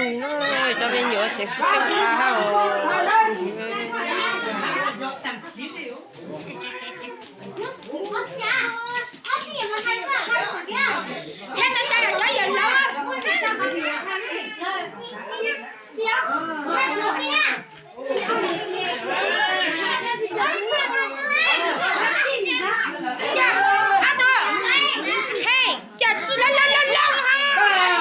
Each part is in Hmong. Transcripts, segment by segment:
Cov me nyuam tseem sib txeeb qab hab os. Cas tsis loj loj loj loj ha.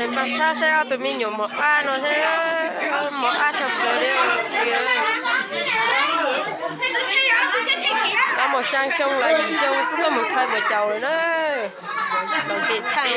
Tes mas sab saib ob tug me nyuam mos ab no, mos ab tshaj plaws li. Lawv muaj xyaa xyoo los yim xyoo xwb tuaj mus khaws mus caum lawm na. Tau kev tshaaj.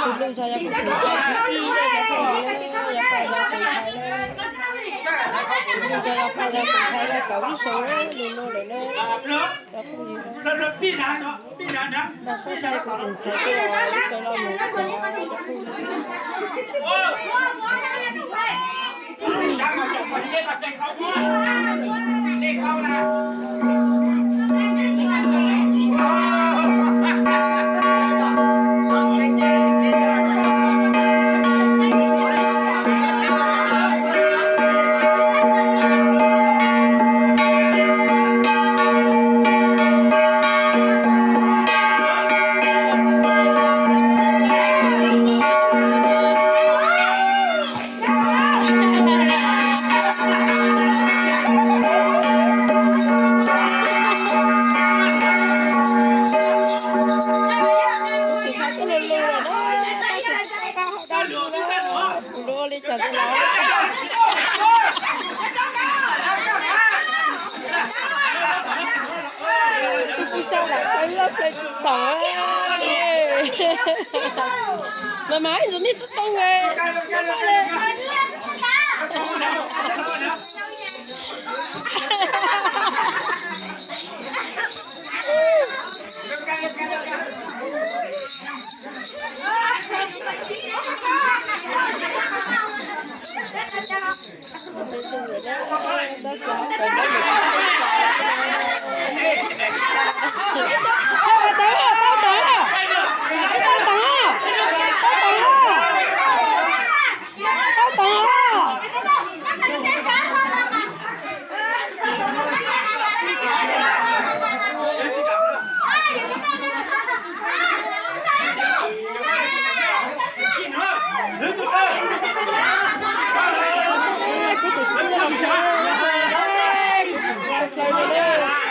Tus lug zog yog tus thib ib, yog cov phooj ywg, yog pab yog tus ntxhais na. Tus lug zog yog pab yog tus ntxhais na, kaum ib xyoos lug no lawm na. Cov phooj ywg, pab saib saib tus ntxhais seb yog ib pawg loj mus ib pawg nab cov phooj ywg. Tus ntxhais twb lug lug lawm na, tab sis tsis tau qab hau dab tsi na. Kuv lub ua li cas los kuv tsis sau lawm, loj hle tsis taus. Mas mas ib ntsis nej sib too. Tau tau tau, tsis tau tau, tau tau, tau tau. Kuv tus txiv ho ple, kuv tus txiv ho ple,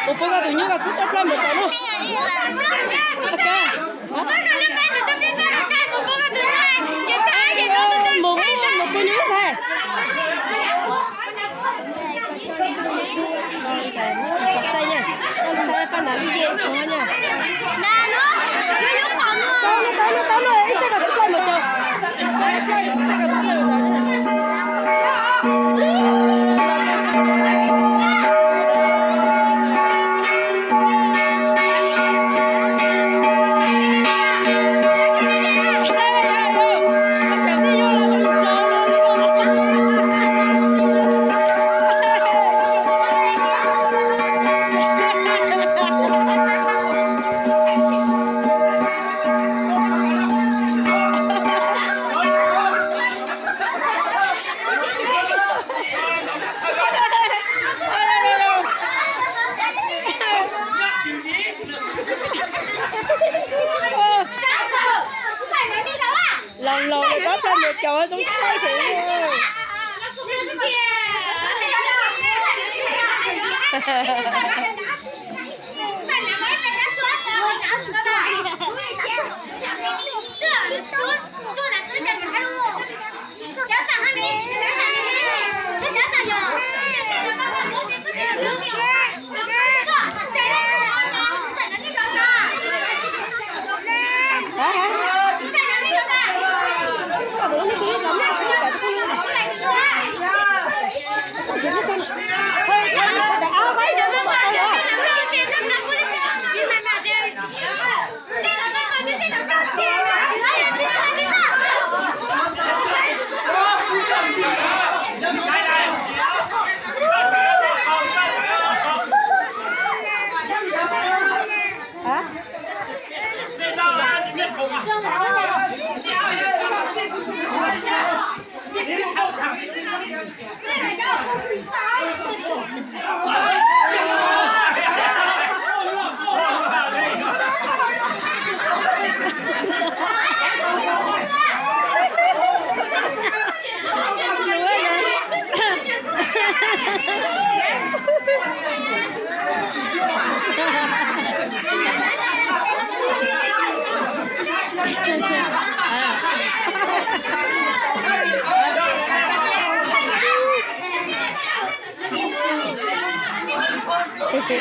mus pub koj tus nyuj koj txib rau plab mus tau no. Mus, mus pub nyuj ntag. Saib na, saib pab nram lub yej no na. Tau no, tau no, tau no, ib saib kom txog plaws mus tau. Saib plaws, saib kom txog plaws mus tau na. Laus laus lawm tab plaub mus caum zoo saib thiab. Cov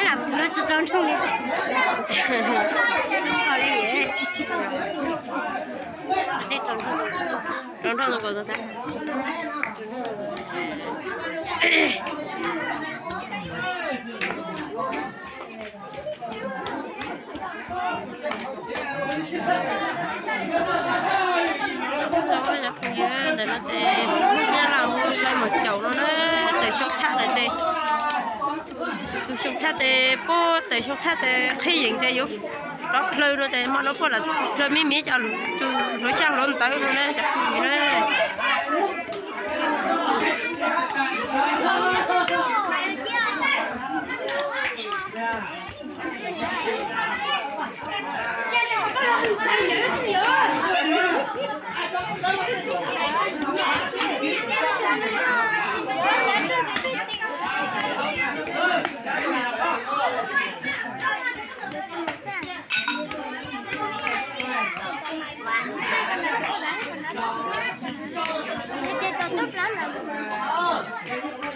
lam no tsis tau nrog li. Rau nrog no kom tau tag. Ntawm no ces nyab laj mus caum no na, taws xyoob tshaj ntawd ces, tus xyoob tshaj ces, puag taws xyoob tshaj ces qhib yees ces yuav rov plhaw no ces hmo no puag lam plhaw me me cov tus hluav xyaj hluav ntawv no na cov phooj ywg na.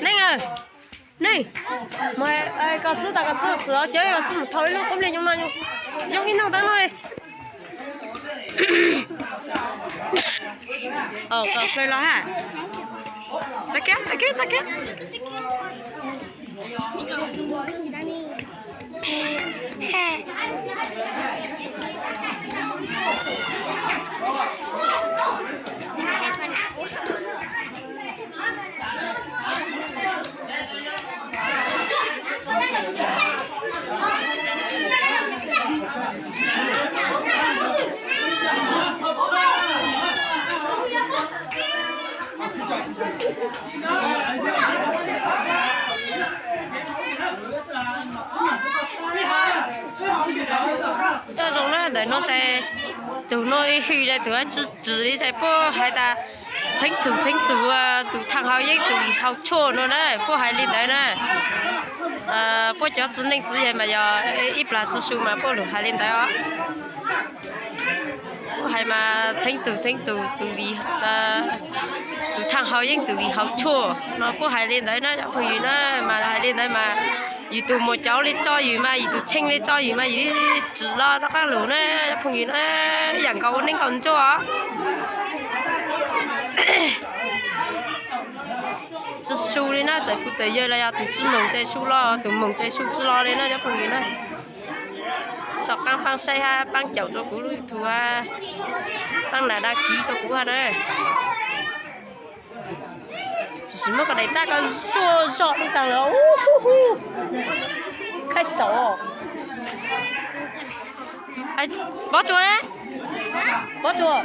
Neej, Koj xwb tas koj xwb sawv cov koj xwb mus thau ib lub qub nplej nyob no, yoog ib nub tab no. Txav kiag, txav kiag, txav kiag. Coj zoo na ntawm no ces tus no ib hwm ces tus tsis tsim li ces puab hais tas txheeb txum txheeb txum, txum thaaj hau yeeb txum vim hau tshuaj no na, puab hais li ntawd na. Puab cov txiv neej txiv yaig mas yog ib plag tsi su mas puab lug hais li ntawd os. Puab hais mas txheeb txum txheeb txum, txum vim, txum thaaj hau yeeb txum vim hau tshuaj no puab hais li ntawd na cov phooj ywg na. Mas hais li ntawd mas yus tus muam cauv li tso yus mas, yus tus tsheej li tso yus mas yus li tsim los rov qaab lug na cov phooj ywg na. Yaam nkaus ua neej nkaus ntsuab os. Tsi su li na, txawm kuv txawm yawg los yog tus tsi moog ces su los, tus moog ces su tsi los li na cov phooj ywg na. Sau qaab paab saib hab paab caum rua kuv lub YouTube hab paab nam dag kiv rua kuv hab na. Tsis muab koj daim tab koj zuaj zog lub taag lawm. Khaib xaum. Pob tsuas, pob tsuas.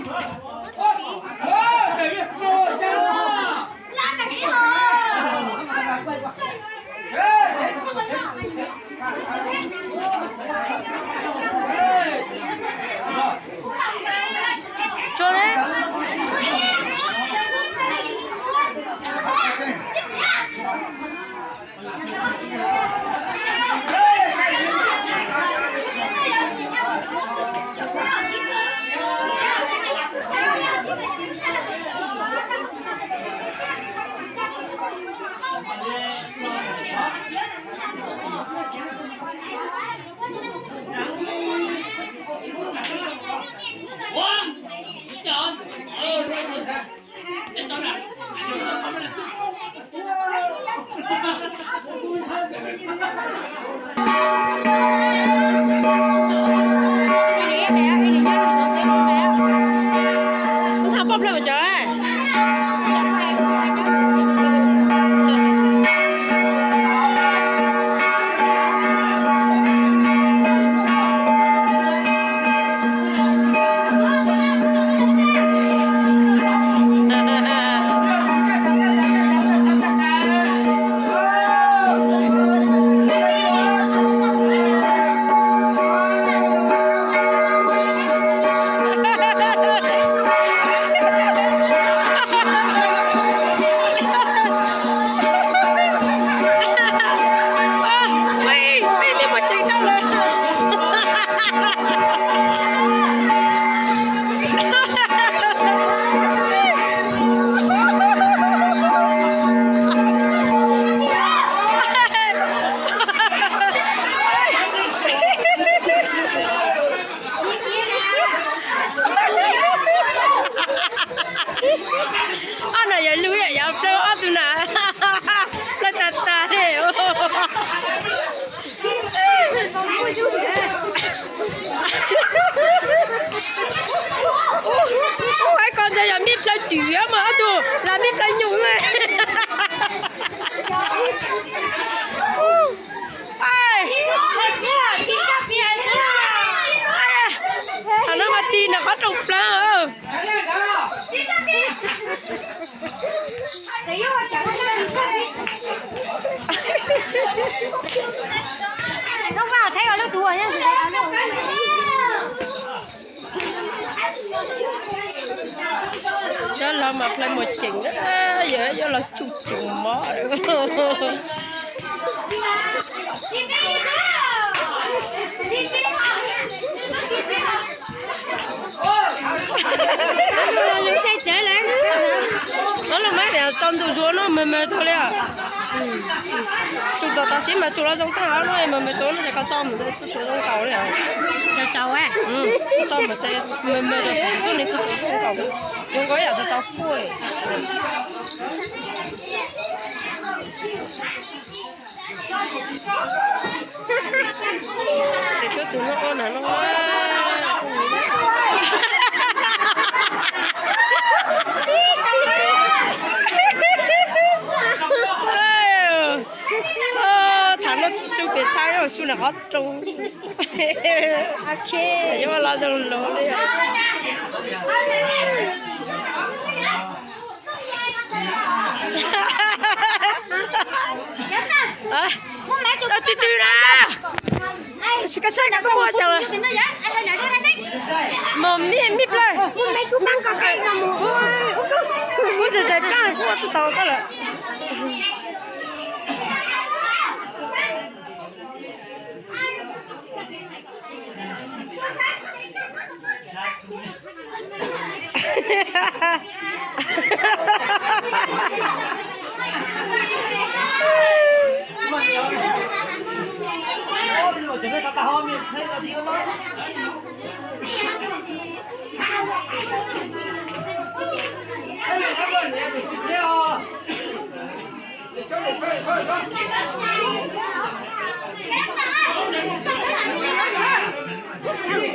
Ob no yog lug yam yog plaws ob tug na, plaws tag tag li. Ub, ib ko ntawd yog mij plaws twm mas ob tug las mij plaws nyuj. Thaum no mas tig nram qhov rooj plaws. Cov laug mas plaws mos ceem, yog yuav los tsuj tsuj mob. Saib tsev lawm. Txhob los mas tso ntu zus no mas mas tau li os. Tsuas tau tau tib mas tsuas los zoo tag no mas me tub no ces koj txo mus txhua txhua zoo nkaus li. Txo mus txhua txhua zoo nkaus. Zoo nkaus ib yam txo txo puj. Ces tshuav tus no ua na no. Tham no tsis su pem thaj, su na qhov rooj. Yuav los zoo lus li. Twg twg na? Koj saib koj muaj cov mos mij mij plaws. Kuv zais zais plaws kuv ua tsis tau koj lawm.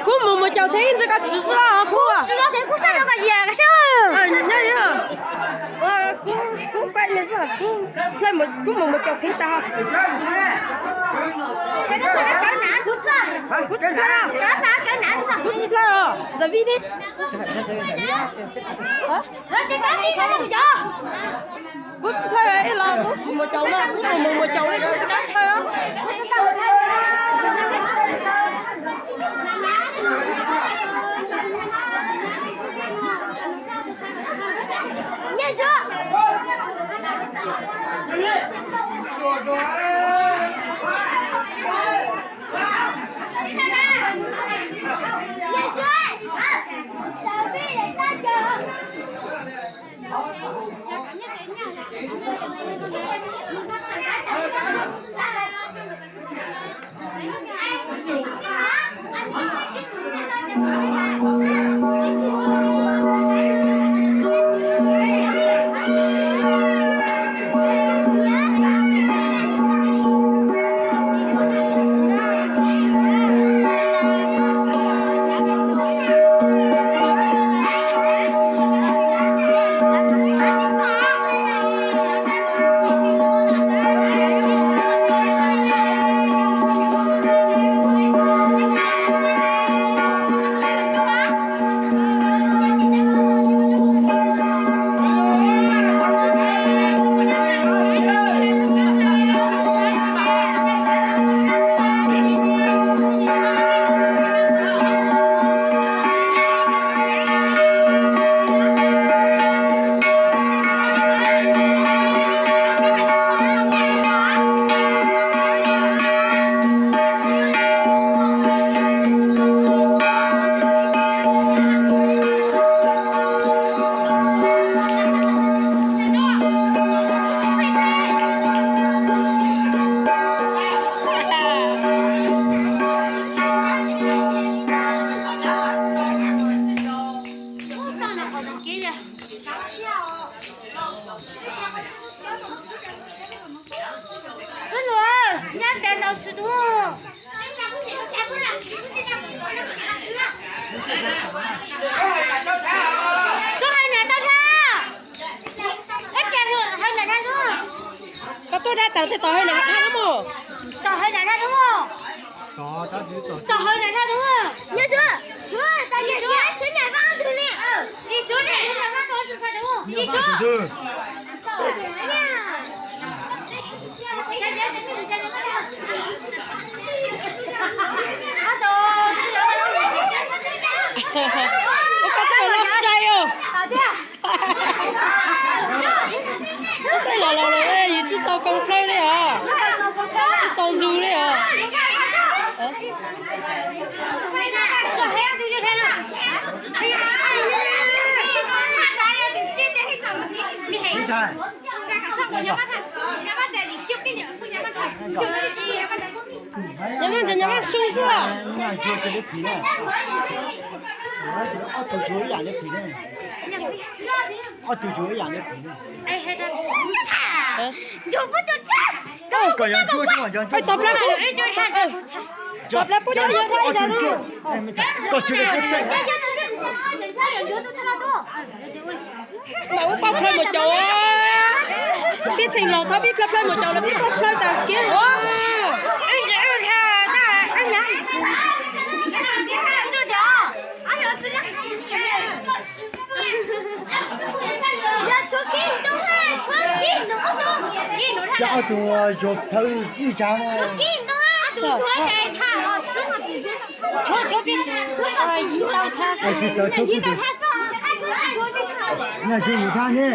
Kuv mus mus caum thiab ib ntsis koj tsis tsis los kuv tsis los thiab kuv sab rau koj yias koj sab. Nyob yog kuv pab me xwb, kuv mus mus caum thiab tag. Kuv tsis pab, kuv tsis pab os, ntxawm vij thiab. Kuv tsis pab ib los kuv mus caum mas kuv mus mus caum li kuv tsis kam thawj. Koj nua, nyab tes ntaus swm tus. Txhob hais niam tau dhau. Ib pliag hais niam dhau xwb. Koj tuaj dab tas tsis tau hais niam dhau mus. Tau hais niam dhau mus. Tau hais niam dhau mus. Nyob xwb, xwb, tau niam xwb, xwb niam dhau tus li. Xwb niam dhau tus li. Ua koj tej loj sai os. Ua tsaij los los yus tsis tau koob plawg li os. Tsis tau zus li os. Nyob mas nyob mas su xwb. Tos plab, tos plab pub nyob yog no. Mam ua poj plhaw mus caum. Peb txheem laus thov peb plhaw plhaw mus caum los peb poj plhaw tas kiag. Ob tug zov thawb ib tsav. Nyaj yug yus thab ne.